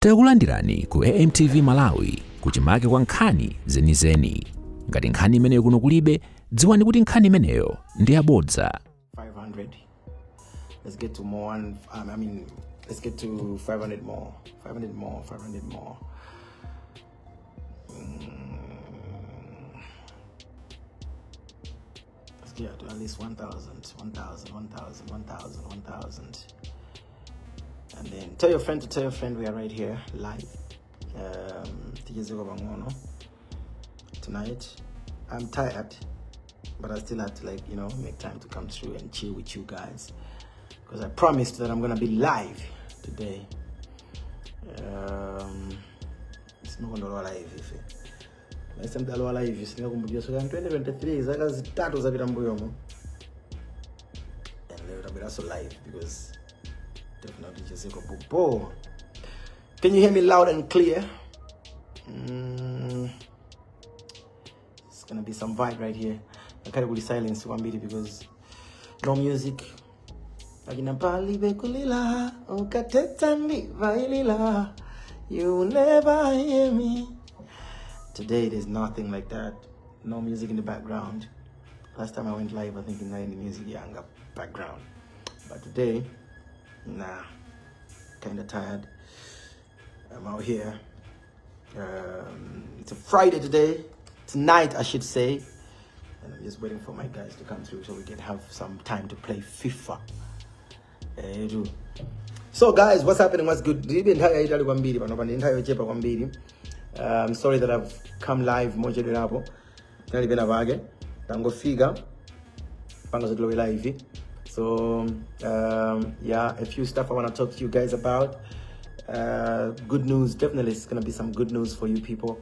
Takulandirani ku AMTV Malawi, kuchimake kwa nkhani zenizeni. Ngati nkhani imeneyo kuno kulibe, dziwani kuti nkhani imeneyo ndi yabodza. 500. Let's get to more. I mean, let's get to 500 more. 500 more. 500 more. Let's get to at least 1,000, 1,000, 1,000, 1,000, 1,000. And then tell your friend to tell your friend we are right here live. Tichezeko pang'ono tonight. I'm tired, but I still had to, like, make time to come through and chill with you guys because I promised that I'm gonna be live today. Simakondolowa live ife. Last time ndalowa live sindingakumbukira, so 2023, zaka 3 zapita mbuyomo, and lero tabweranso live because definitely tichezeko popo. Can you hear me loud and clear? It's gonna be some vibe right here. Ngakhale kuli silence kwambiri because no music. Akina palibe kulila ukateta ndivailila, you will never hear me. Today there's nothing like that. No music in the background. Last time I went live, I think in the music yanga background. But today, nah, kinda tired. I'm out here. It's a Friday today, tonight I should say, and I'm just waiting for my guys to come through so we can have some time to play FIFA. Eh, do. So guys, what's happening? What's good? Ndilibe nthawi yayitali kwambiri pano, ndi nthawi yochepa kwambiri. Sorry that I've come live mochedwerapo. Tinali pena pake, tangofika panga zotilowe live. So yeah, a few stuff I want to talk to you guys about. Good news, definitely it's gonna be some good news for you people.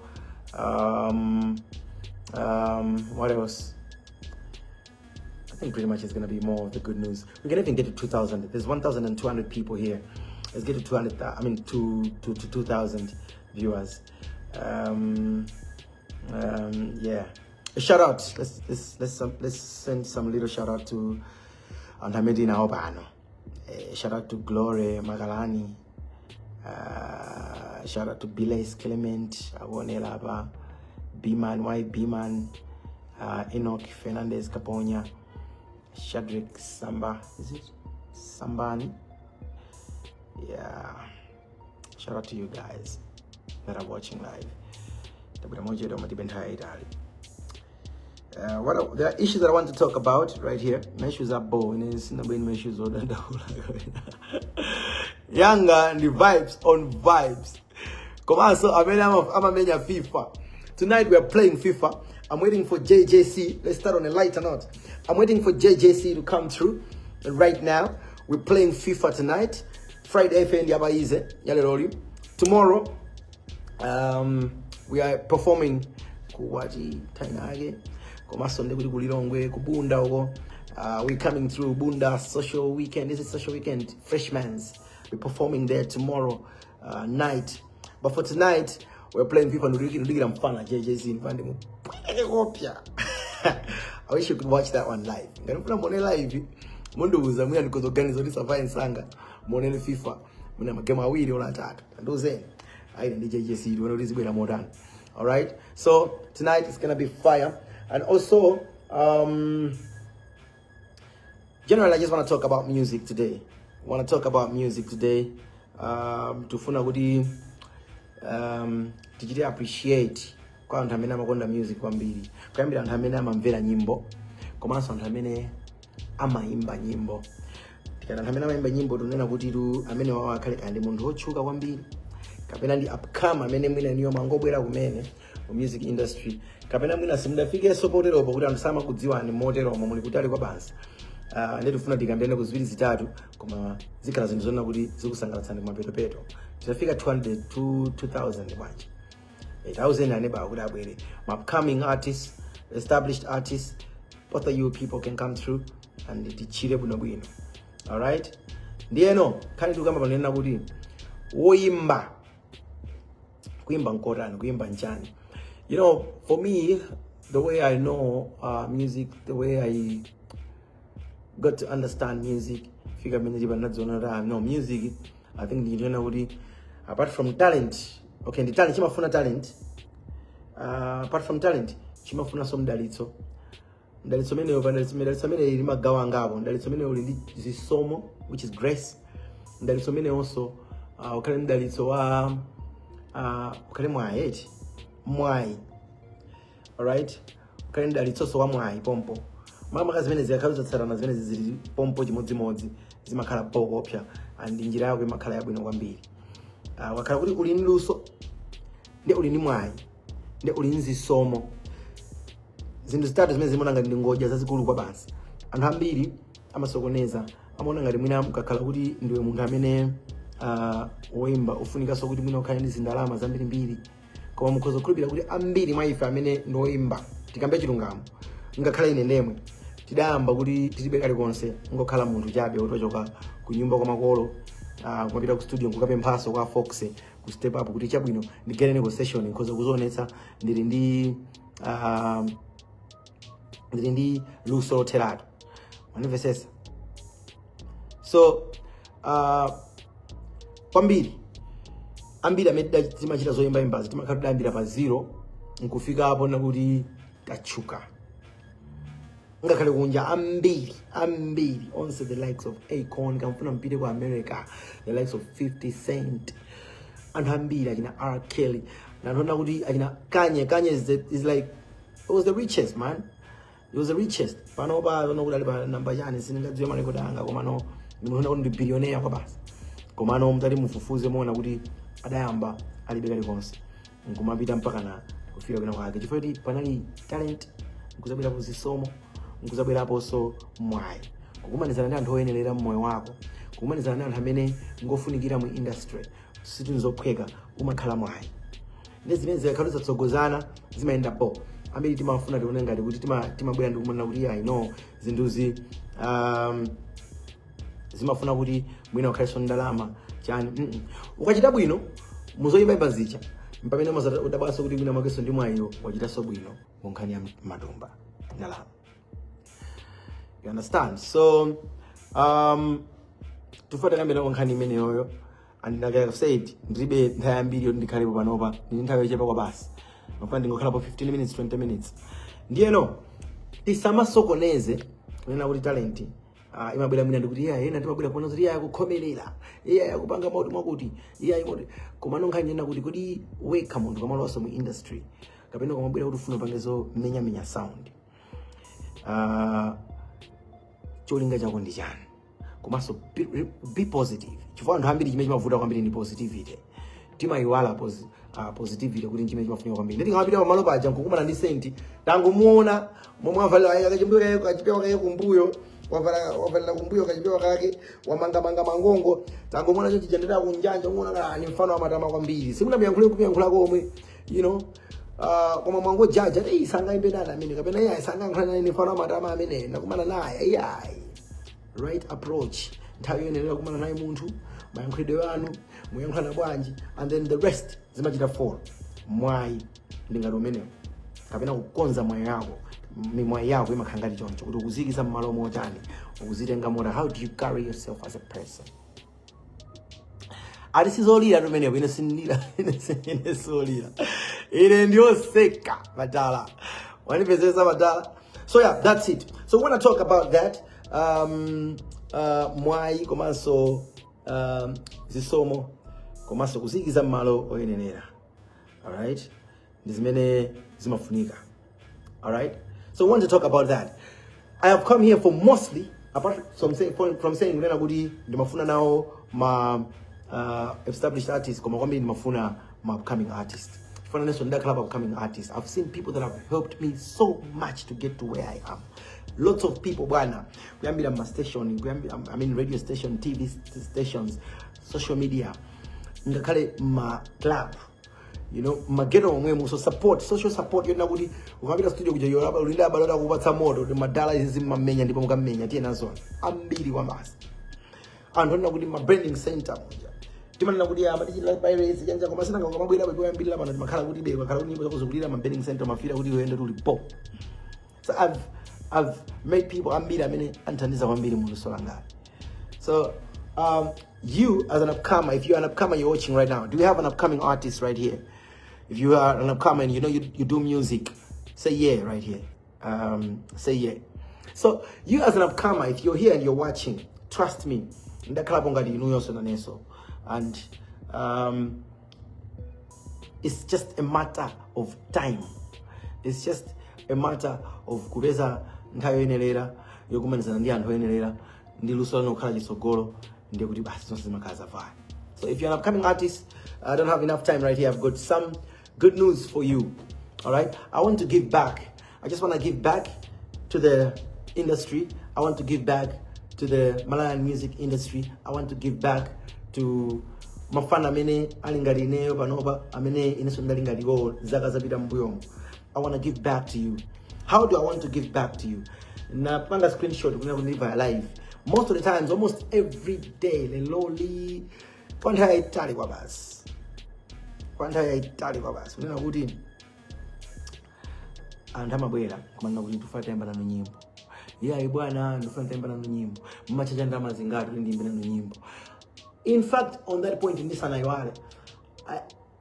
What else? I think pretty much it's gonna be more of the good news. We can even get to 2,000. There's 1,200 people here. Let's get to 200. I mean, to 2,000 viewers. Yeah. A shout out. Let's send some little shout out to anthu amene nawo pano. Shout out to Glory Magalani. Shout out to Biles Clement akuonera apa, Bman Y Bman, Enoch Fernandez Kaponya, Shadrick Samba, is it Sambani? Yeah, shout out to you guys that are watching live. Tabwera mochedwa, matibe nthawi yayitali. There are issues that I want to talk about right here. My issues are bo, sinabweni my issues odandaula. Yanga ndi vibes on vibes. Komanso amene amamenya FIFA. Tonight we are playing FIFA. I'm waiting for JJC. Let's start on a lighter note. I'm waiting for JJC to come through right now. We're playing FIFA tonight. Friday FN Yabaize, Yaleroli. Tomorrow, we are performing kuwati tainage komanso ndi kuti kulilongwe kubunda uko. We're coming through Bunda social weekend. This is social weekend freshmans. We're performing there tomorrow night, but for tonight we're playing FIFA. Ndikira mfana JJC mfande mupweke. I wish you could watch that one live. Ngati mfuna muone live, mundiuza, mwina ndikuzoganiza kuti savaye nsanga muonere FIFA muna magemu awiri ola atatu, tandiuzeni ayi ndi JJC tione kuti zibwera motani. All right, so tonight it's gonna be fire. And also, generally I just want to talk about music today. Want to talk about music today. Tufuna kuti tichite appreciate kwa anthu amene amakonda music kwambiri, kuyambira anthu amene amamvera nyimbo komanso anthu amene amayimba nyimbo. Tikati anthu amene amayimba nyimbo, tunena kuti tu amene wawo akhale kaya ndi munthu wotchuka kwambiri kapena ndi upcoming amene mwina niyo mangobwera kumene mu music industry, kapena mwina simudafikenso poteropo kuti anthu samakudziwani moteromo, muli kutali kwa basi. Ndi tifuna tikambirane ku ziwiri zitatu, koma zikhala zinthu zonena kuti zikusangalatsani kumapetopeto. Titafika 200 to 2000 bwanji? 8000 aneba kuti abwere ma upcoming artists, established artists, both of you people can come through and tichire bwinobwino. Alright, ndiyeno khani tikukamba panena kuti woyimba, kuimba nkotani, kuimba nchani? For me, the way I know music, the way I got to understand music, fika mene chipa ndadziona kuti, ah, no, music I think ndinena kuti Apart from talent, okay, ndi talent, chimafuna talent. Apart from talent, chimafunanso mdalitso. Mdalitso umeneyo, pa mdalitso amene ili magawo angapo. Mdalitso umeneyo uli ndi zisomo, which is grace. Mdalitso umeneyonso ukhale mdalitso wa ukhale mwayi, eti, mwayi, alright, ukhale mdalitsonso wa mwayi pompo. Makamaka zimene zikakhala zatsatana, zimene zili pompo chimodzimodzi, zimakhala pokopsa and njira yako imakhala yabwino kwambiri. Wakhala kuti uli ndi luso, ndi uli ndi mwayi, ndi uli ndi zisomo, zinthu zitatu zimene zimaona ngati ndi ngodya zazikulu kwa basi. Anthu ambiri amasokoneza, amaona ngati mwina mukakhala kuti ndiwe munthu amene woimba, ufunikanso kuti mwina ukhale ndi zindalama zambirimbiri. Koma mukhoza kukhulupirira kuti ambiri mwa ife amene ndi woimba, tikambe chilungamo, ngakhale ine ndemwe, tidayamba kuti tilibe kalikonse, ngokhala munthu chabe wotochoka ku nyumba kwa makolo, kumapita ku studio nkukapemphaso kwa Fox ku Step Up kuti chabwino, ndigerene ku session, nkhoza kuzionetsa ndili ndi luso lotheratu. Manimvesesa? So kwambiri ambiri amene timachita zoyimbayimbazi timakhala tidayambira pa zero nkufika apo nakuti tatchuka. Ngakhale kunja, ambiri ambiri onse, the likes of Akon, kamfuna mpite ku America, the likes of 50 Cent, anthu ambiri achina R Kelly, anthu kuti achina Kanye. Kanye is like, he was the richest man, he was the richest. Pano pa pano kuti ali pa namba chani sindingadziwe marekodi anga, komano ndimuona kuti ndi billionaire kwa basi. Komano mutati mufufuze, muona kuti adayamba alibe kalikonse nkumapita mpaka na kufika kwina kwake, chifukwa kuti panali talent, nkuzabwerapo zisomo, nkuzabweraponso mwayi, kukumanizana ndi anthu oyenerera mmoyo wako, kukumanizana ndi anthu amene ngofunikira mu industry. Sitinzophweka, umakhala mwayi ndi zimene zikakhala zatsogozana zimayenda po. Ambiri timafuna tione ngati kuti timabwera ndi kumanena kuti I know zinthuzi zimafuna kuti mwina ukhalenso ndalama chani. Ukachita bwino muzoyimbayimba zija, mpamene udabwaso kuti mwina mwakenso ndi mwayiwo wachitanso bwino ku nkhani ya matumba, ndalama, you understand? So tifuna tikambena kwa nkhani imeneyoyo. And like I've said, ndilibe nthawi yambiri yoti ndikhalepo panopa, ndili nthawi yochepa kwa basi, mafuna ndingokhalapo 15 minutes, 20 minutes. Ndiyeno tisamasokoneze kunena kuti talent imabwera mwina ndikuti iya ena timabwera kuona kuti iya yakukhomerera, iya yakupanga mauti mwakuti, iya imoti. Komano nkhani yena kuti kodi wekha munthu kamalowaso mu industry kapena kamabwera kuti ufuna upange zomenyamenya sound, cholinga chako ndi chani? Komanso be positive, chifukwa anthu ambiri chimene chimavuta kwambiri ndi positivity. Timayiwala positivity kuti chimene chimafunika kwambiri. Nditi kamapita pamalo paja nkukumana ndi senti, tangomuona momwe avalira kachimbuyo kake, kachipewa kake kumbuyo, wavalira kumbuyo kachipewa kake, wamangamanga mangongo, tangomuona cho chijendera kunjanja, umuona kana ni mfano wamatama kwambiri, simunamuyankhule kuyankhula komwe, koma mwangojaja ti sangaimbe nani amene, kapena iye sangayankhula nani, ni mfano wamatama amene nakumana naye. Iyayi, right approach, nthawi yoyenera kumana naye munthu, mayankhulidwe anu, muyankhulana bwanji, and then the rest zimachita follow. Mwayi ndi ngati umenewo, kapena kukonza mwayi yako, mimwayi yako imakhala ngati choncho, kuti ukuziyikisa mmalo motani, ukuzitenga mota, how do you carry yourself as a person? Ati sizolira tumenepo. Ine sindilira, ine solira, ine ndiyoseka madala, wanipezesa madala. So yeah, that's it. So we want to talk about that, mwayi komanso zisomo komanso kuzikiza mmalo oyenenera, alright, ndi zimene zimafunika. Alright, so we want to talk about that. I have come here for mostly, apart from saying kunena kuti ndimafuna nawo ma established artists, koma kwambiri ndimafuna ma upcoming artists. Fananenso ndakhala pa upcoming artists, I've seen people that have helped me so much to get to where I am. Lots of people, bwana, kuyambira ma station, kuyambira, I mean, radio station, TV stations, social media, ngakhale ma club, maghetto omwemo. So support, social support yona kuti ukapita studio kuja yoraba ulinda abale akupatsa moto kuti madala izi zimmamenya ndipo mukamenya tiye nazona ambiri kwambasi. Anthu anena kuti ma branding center muja timanena kuti ama digital pirates chanja, koma sinanga ukamabwera bwe kuyambirira pano timakhala kuti be ukakhala kuti nyimbo zako zikulira ma branding center, mafira kuti uyende tuli po. So I've made people ambiri amene anthandiza kwambiri mu luso langali. So You as an upcomer, if you're an upcomer, you're watching right now. Do we have an upcoming artist right here? If you are an upcomer and you know you do music, say yeah right here. Say yeah. So you as an upcomer, if you're here and you're watching, trust me, ndakhalapo ngati inuyonso nanenso, and it's just a matter of time. It's just a matter of kupeza nthawi yoyenerera, yokumanizana ndi anthu oyenerera, ndi luso lanu kukhala chitsogolo, ndiye kuti basi, zonse zimakhala zavaya. So if you're an upcoming artist, I don't have enough time right here. I've got some good news for you. All right, I want to give back. I just want to give back to the industry. I want to give back to the Malawian music industry. I want to give back to mafana amene ali ngati ineyo panopa, amene inenso ndali ngati iwowo zaka zapita mbuyomo. I want to give back to you. How do I want to give back to you? Napanga screenshot kunena kuti ndivaya live most of the times, almost every day, leloli, kwa nthawi yayitali kwa basi, kwa nthawi yayitali kwa basi, kunena kuti anthu amabwera kumanena kuti, "Ndifuna tayimba nanu nyimbo." "Iyayi bwana, ndifuna tayimba nanu nyimbo. Mumachacha ndalama zingati kuti ndiyimbe nanu nyimbo?" In fact, on that point, ndisanayiwale,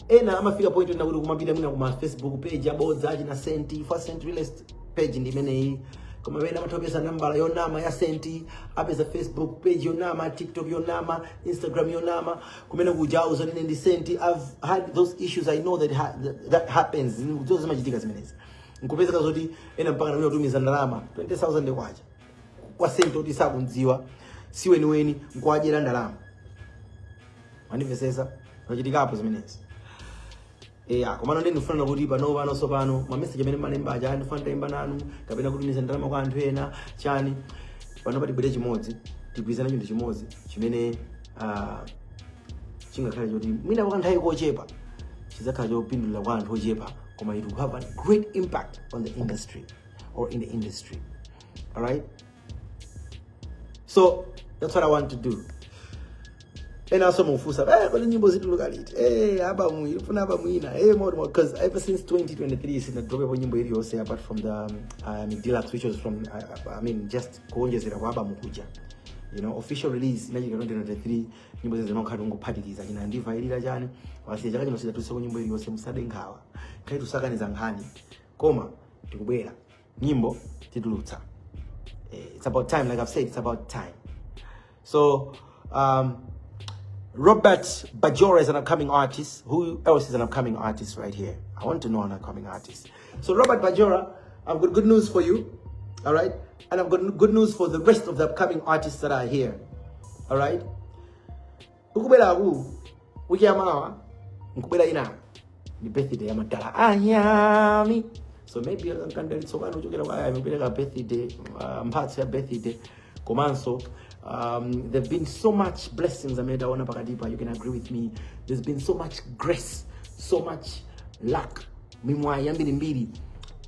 ena amafika point ena kuti kumapita mwina kuma Facebook page abodza achina Senti for Senti Realist page ndi imeneyi, koma pena amatha nambala yonama ya Senti, apeza Facebook page yonama, TikTok yonama, Instagram yonama, kumene kuja ine ndi Senti. I've had those issues. I know that happens. Zo zimachitika zimenezi, nkupezeka zoti ena mpaka namene kutumiza ndalama 20,000 kwacha kwa Senti kuti sakundziwa, si weniweni, nkuwadyera ndalama. Mandimvesesa? Zachitikapo zimenezi. Eya, komano ndi ndifuna kuti pano pano so pano ma message amene malemba aja, "Ndifuna ndayimba nanu," kapena kutumiza ndalama kwa anthu ena chani, pano patibwere chimodzi, tigwirizane chinthu chimodzi chimene chingakhale choti mwina kwa kanthawi kochepa chidzakhala chopindulira kwa anthu ochepa, koma it will have a great impact on the industry or in the industry. All right, so that's what I want to do. Enanso mufunsa, "Kodi nyimbo zituluka liti? Album ifuna, album ina?" More more, because ever since 2023 sinadropepo nyimbo iliyonse apart from the deluxe, which was from I mean, just kuonjezera kwa album kuja. Official release inachitika 2023. Nyimbo zeze zimakhala kungophatikiza china ndivailira chani wasiya. Chaka chino sidatulitseko nyimbo iliyonse. Musade nkhawa, khali tusakaniza nkhani, koma tikubwera, nyimbo titulutsa. It's about time. Like I've said, it's about time. So Robert Bajora is an upcoming artist. Who else is an upcoming artist right here? I want to know an upcoming artist. So Robert Bajora, I've got good news for you. All right. And I've got good news for the rest of the upcoming artists that are here. All right. Ukubwera ku wiki yamawa, nkubwera ina ndi birthday ya madala anyami, so maybe nkandalitsokano kuchokera kwa Ayami kupereka birthday, mphatso ya birthday. Komanso there've been so much blessings amene taona pakatipa. You can agree with me, there's been so much grace, so much luck, mimwayi yambirimbiri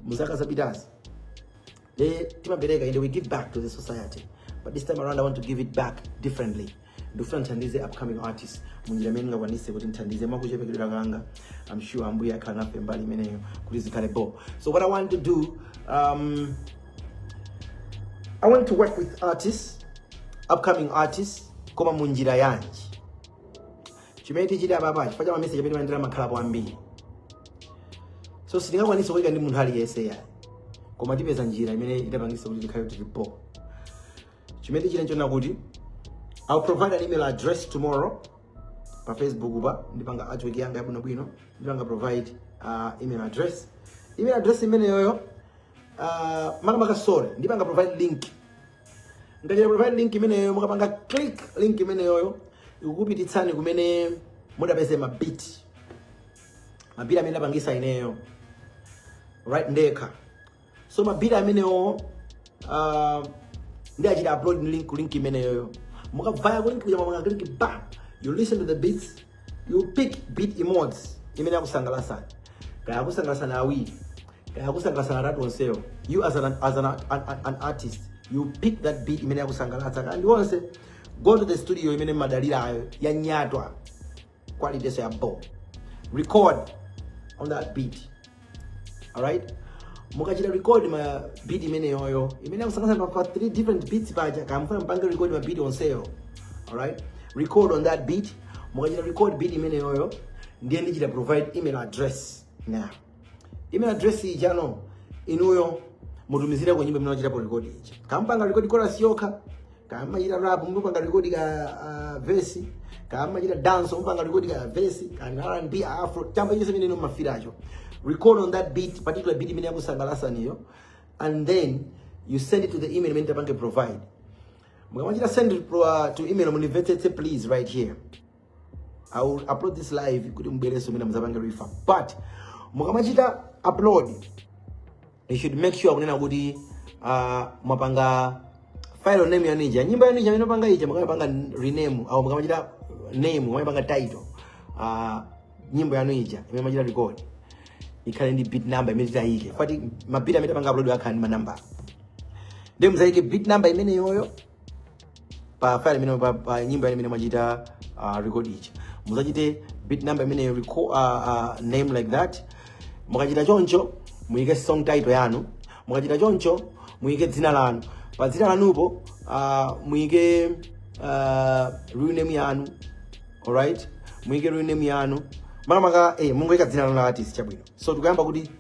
muzaka zapitazi. Le timapereka and we give back to the society, but this time around I want to give it back differently. Ndikufuna nthandize upcoming artists munjira imene ngakwanise kuti nthandize mwakuchepekedwera kanga. I'm sure Ambuye akhala nafe mbali imeneyo kuti zikhale bo. So what I want to do, I want to work with artists, upcoming artists, koma munjira yanji? Chimene tichita apapa, chifukwa cha mameseji amene mandira makhalapo ambiri, so sitingakwanise kuyika ndi munthu aliyense yayi, koma tipeza njira imene itapangisa kuti tikhale tilipo. Chimene tichita nchona kuti I'll provide an email address tomorrow pa Facebook pa. Ndipanga artwork yanga yabwinobwino, ndipanga provide email address. Email address imeneyoyo, makamaka, sorry, ndipanga provide link. Ngachita provide link imeneyo, mukapanga click link imeneyoyo, ikukupititsani kumene mudapeze ma beat, ma beat amene ndapangisa ineyo right ndekha. So ma beat amenewo ndi achita upload link ku link imeneyoyo. Mukavaya ku link kuja, mwapanga click ba, you listen to the beats, you pick beat imodzi imene akusangalasani, kaya akusangalasani awiri, kaya akusangalasani atatu, onsewo. You as an artist, you pick that beat imene akusangalatsa, kandi onse. Go to the studio imene madalirayo yanyatwa, quality so ya bo, record on that beat. Alright, mukachita record ma beat imeneyoyo imene akusangalatsa pa three different beats paja, kamufuna mpange record ma beat onseyo. Alright. Record on that beat. Mukachita record beat imeneyoyo, ndiye ndichita provide email address. Now email address ijano, inuyo mutumizire ku nyimbo imene mwachitapo record ija. Kampanga record chorus yokha, kamachita rap, mupanga record ka verse, kamachita dance, mupanga record ka verse, ka R&B, afro, chamba chonse imene mumafiracho. Record on that beat, particular beat imene yakusangalasaniyo, and then you send it to the email imene tapange provide. Mukamachita send it to email, mundimvetsetse please right here. I will upload this live kuti mubwereso mene muzapange refer, but mukamachita upload, you should make sure kunena kuti mwapanga file name yanu ija, nyimbo yanu ija imene panga ija. Mukamapanga rename au mukamachita name, mukamapanga title, nyimbo yanu ija imene machita record ikhale ndi beat number imene titayike fati. Ma beat amene tapanga upload akhala ndi manamba, ndiye muzayike beat number imene yoyo pa file imene pa nyimbo yanu imene mwachita record ija. Muzachite beat number imene record, name like that. Mukachita choncho, muyike song title yanu. Mukachita choncho, muyike dzina lanu. Pa dzina lanupo muyike real name yanu. Alright, muyike real name yanu makamaka, mungoyika dzina lanu la artist. Chabwino, so tikuyamba kuti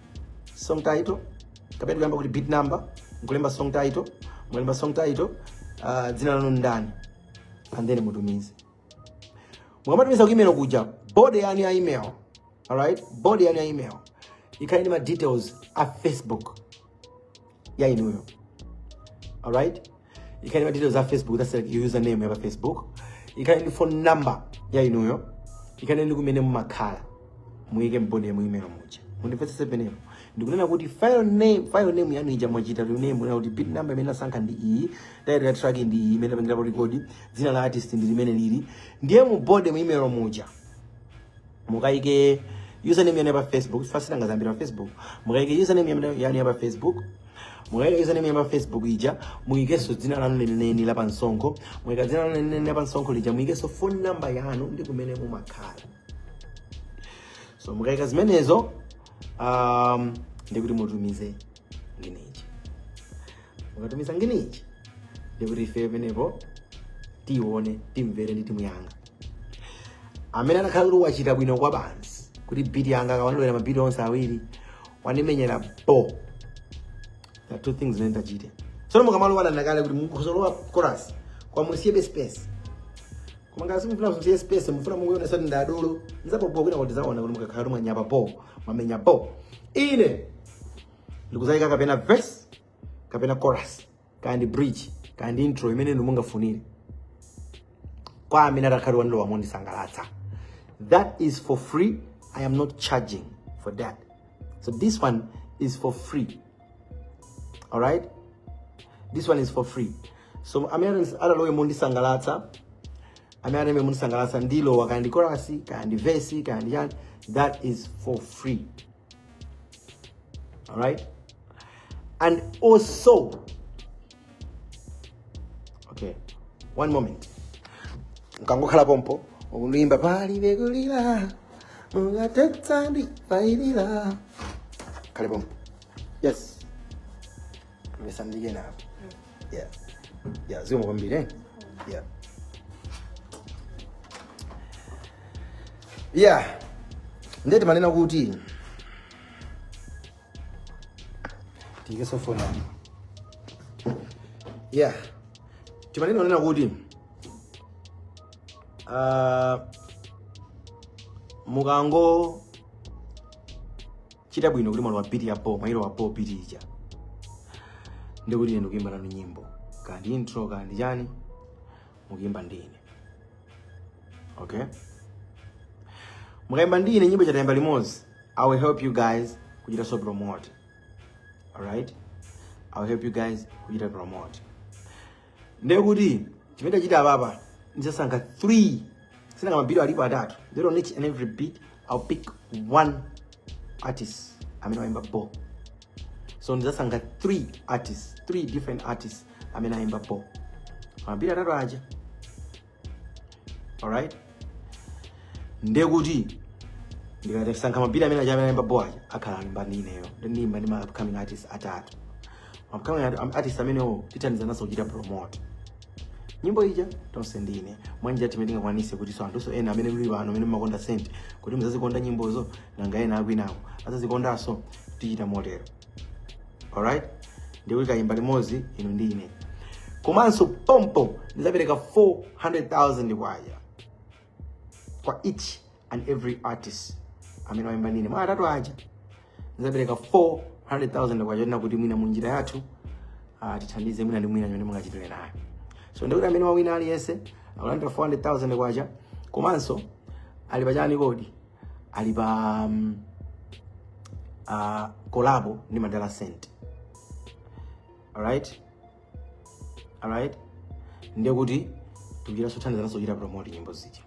song title, kapena tikuyamba kuti beat number, nkulemba song title. Mukalemba song title, dzina lanu ndani, and then mutumize. Mukamatumiza ku email kuja, body yanu ya email, alright, body yanu ya email ikhale ndi ma details a Facebook ya inuyo. Alright, ikhale ndi ma details a Facebook, that's like your username ya pa Facebook. Ikhale ndi phone number ya inuyo, ikhale ndi kumene mumakhala. Muyike m'body mu email muja. Mundimvetsetse penepo, ndikunena kuti file name yanu ija mwachita rename, munena kuti beat number imene nasankha ndi iyi, title ya track ndi iyi imene pangirapo record, dzina la artist ndi limene lili. Ndiye mu body mu email muja mukayike username yanu ya pa Facebook. Fasina ngazambira pa Facebook, mukayike username yanu ya pa Facebook. Mukayika username ya pa Facebook ija, muyikenso dzina lanu lenileni la pansonkho. Muyika dzina lanu lenileni la pansonkho lija, muyikenso phone number yanu ndi kumene mumakhala. So mukayika zimenezo, ndikuti mutumize nginechi. Mukatumiza nginechi, ndikuti ife penepo tione, timvere ndi timu yanga. Amene anakhala kuti wachita bwino kwa bansi kuti beat yanga akawanilowera ma beat onse awiri wandimenyera bo, there are two things zimene ndachite. Tsono mukamalowa nakale kuti mukuzolowa chorus, kwa musiyebe space, koma ngati simufuna musiye space, mufuna mukuonesa kuti ndadolo nzapopo kwina kuti zaona kuti mukakhala kuti mwanyapa bo, mwamenya bo, ine ndikuzayika kapena verse, kapena chorus, kandi bridge, kandi intro imene inu mungafunire, kwa amene atakhala wandilowa mondisangalatsa. That is for free. I am not charging for that. So this one is for free. Alright, this one is for free. So amene adalowe mondisangalatsa, amene adalowe mondisangalatsa, ndilowa kandi chorus, kandi verse, kandi chani, that is for free. Alright, and also, okay, one moment. Nkangokhala pompo ukundiyimba palibe kulira mukatetsa ndifailira. Khale pompo. Yes, ndisandike napo. Yeah, zikomo kwambiri, eh? Yeah, ndeti manena kuti tiyikeso phone yanu. Yeah, timanena onena kuti mukango chita bwino kuti mwalowa beat ya bo, mwayilowa bo beat ija, ndikuti ine ndikuyimba nanu nyimbo, kandi intro, kandi chani, mukuyimba ndine. Okay, mukayimba ndine nyimbo, chatayimba limodzi, I will help you guys kuchita so promote. Alright, I will help you guys kuchita promote. Ndiye kuti chimene tachita apapa, ndizasankha 3 sinanga ma beat alipo atatu. Then on each and every beat I'll pick one artist amene wayimba bo. So ndizasankha 3 artists, 3 different artists amene ayimba bo ma beat atatu aja. Alright, ndiye kuti ndikatasankha ma beat amene aja amene ayimba bo aja, akhala ayimba ndi ineyo, ndiyimba ndi ma upcoming artists atatu. Ma upcoming artists amenewo tithandizananso kuchita promote. Nyimbo ija Tonse Ndine, mwanjira timene tingakwanise kuti so anthuso ena amene muli pano amene mumakonda Saint kuti muzazikonda nyimbozo, nanga ena akwinako azazikondanso. Tichita motero, alright? Ndikuti kayimba limodzi inu ndi ine. Komanso pompo ndizapereka 400,000 kwacha kwa each and every artist amene wayimba ndine mwa atatu aja. Ndizapereka 400,000 kwacha na kuti mwina munjira yathu tithandize mwina ndi mwina chimene mungachitire nayo. So ndikuti amene wawina aliyense akulandira 400,000 kwacha, komanso ali pachani kodi? Ali pa collabo ndi Madala Saint, alright? Ndiye kuti tikuchita sothandizanso kuchita promote nyimbo zija.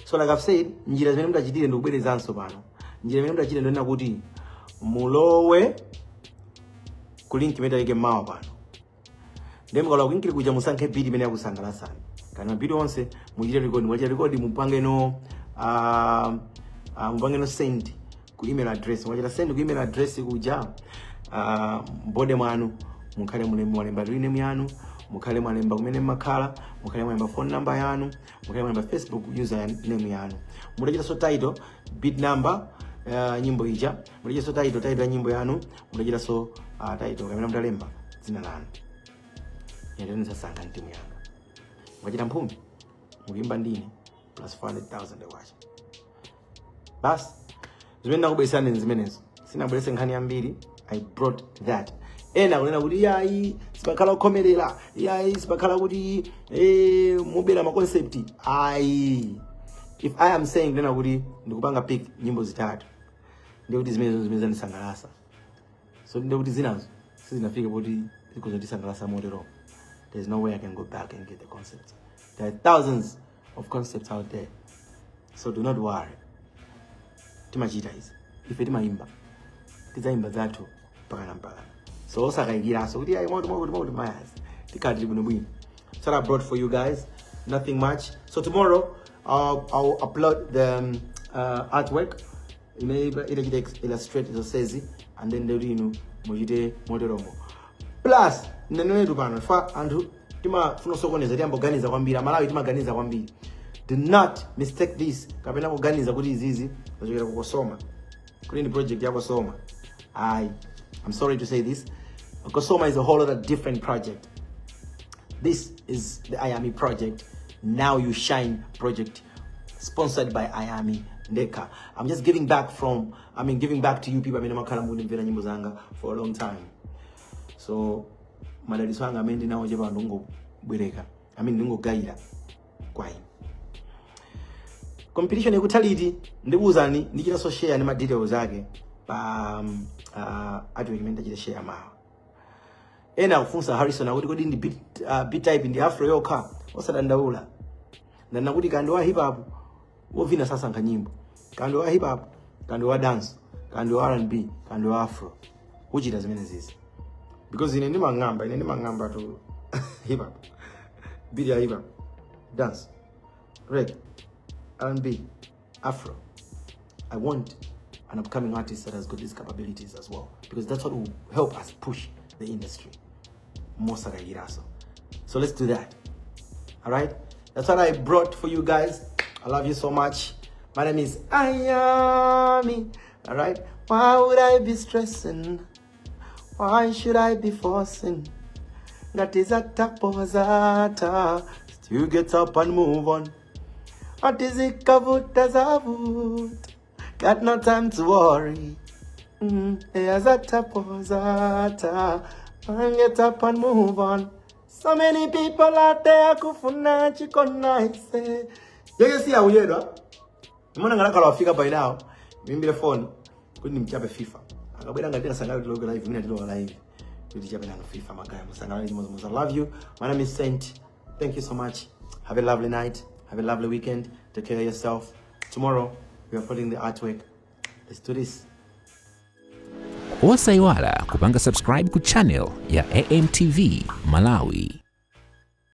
So like I've said, njira zimene mudachitire, ndikubwerezanso pano, njira imene mudachitire ndionena kuti mulowe ku link imene tayike mawa pano. Ndiye mukalowa ku link kuja, musankhe beat imene yakusangalatsani kana beat onse, muchite record. Mwachita record, mupangeno send ku email address. Mwachita send ku email address kuja, mbode mwanu mukhale mule mwalemba name yanu, mukhale mwalemba kumene mmakhala, mukhale mwalemba phone number yanu, mukhale mwalemba Facebook user name yanu. Mutachita title, beat number, nyimbo ija. Mutachita title ya nyimbo yanu. Mutachita so title kamene mutalemba dzina lanu. Ine ndisasankha mtimu yanga. Mukachita mphumi, mukuyimba ndine plus 400,000 kwacha basi. Zimene ndakubweresani ndi zimenezo. Sinabwerese nkhani yambiri. I brought that. Ena kunena kuti iyayi, sipakhala kukhomerera, iyayi, sipakhala kuti mubera ma concept. Ayi, if I am saying kunena kuti ndikupanga pick nyimbo zitatu, ndiye kuti zimenezo zimene zandisangalasa. So ndiye kuti zinazo sizinafike poti zikuzondisangalasa motero. There's no way I can go back and get the concepts. There are thousands of concepts out there, so do not worry. Timachita izi ife, timayimba, tidzayimba zathu mpakana mpakana. So osakayikiranso kuti ayi, mwakuti mwakuti mwakuti mayazi tikhala tili bwinobwino. So I brought for you guys nothing much. So tomorrow I'll upload the artwork imene itachita illustrate zonsezi, and then ndekuti inu muchite moteromo. Plus nenenetu pano fa anthu timafuna kusokoneza, tiyamboganiza kwambiri. Amalawi timaganiza kwambiri. Do not mistake this kapena kuganiza kuti izizi zachokera kukosoma, kuti ndi project ya Kosoma. I'm sorry to say this, Kosoma is a whole other different project. This is the Ayami project, Now You Shine project, sponsored by Ayami Ndeka. I'm just giving back from, I mean, giving back to you people amene makhala mukundimvera nyimbo zanga for a long time. So madalitso anga amene ndinawo chepa ndingobwereka, I mean, ndingogayira kwa inu. Competition ikuthaliti ndikuwuzani, ndichitanso share ndi ma details ake pa artwork imene ndachita share mawa. Ena akufunsa Harrison akuti kodi ndi beat type ndi afro yokha? Osadandaula, ndanena kuti kandi wa hip hop wovina sasankha nyimbo, kandi wa hip hop, kandi wa dance, kandi wa R&B, kandi wa afro, kuchita zimene zizi, because ine ndimang'amba tu hip hop, beat ya hip hop, dance, reggae, R&B, afro. I want an upcoming artist that has got these capabilities as well, because that's what will help us push the industry. Mosakayikiraso. So let's do that. All right? That's what I brought for you guys. I love you so much. My name is Ayami. All right? Why would I be stressing? Why should I be forcing? Ngati zata. Still get up and move on. Atizikavuta zavuta. Got no time to worry. Zata. And get up and move on. So many people out there kufuna chikona ise. Yeye si auyedwa. Mbona ngalakala wafika by now. Mimbile phone kuti ndimchape FIFA. Akabwera ngati asangale tiloge live, mina tiloga live. Kuti tichape nanu FIFA magaya musangale chimodzimodzi. I love you. My name is Saint. Thank you so much. Have a lovely night. Have a lovely weekend. Take care of yourself. Tomorrow we are putting the artwork. Let's do this. Osayiwala kupanga subscribe ku channel ya AMTV Malawi.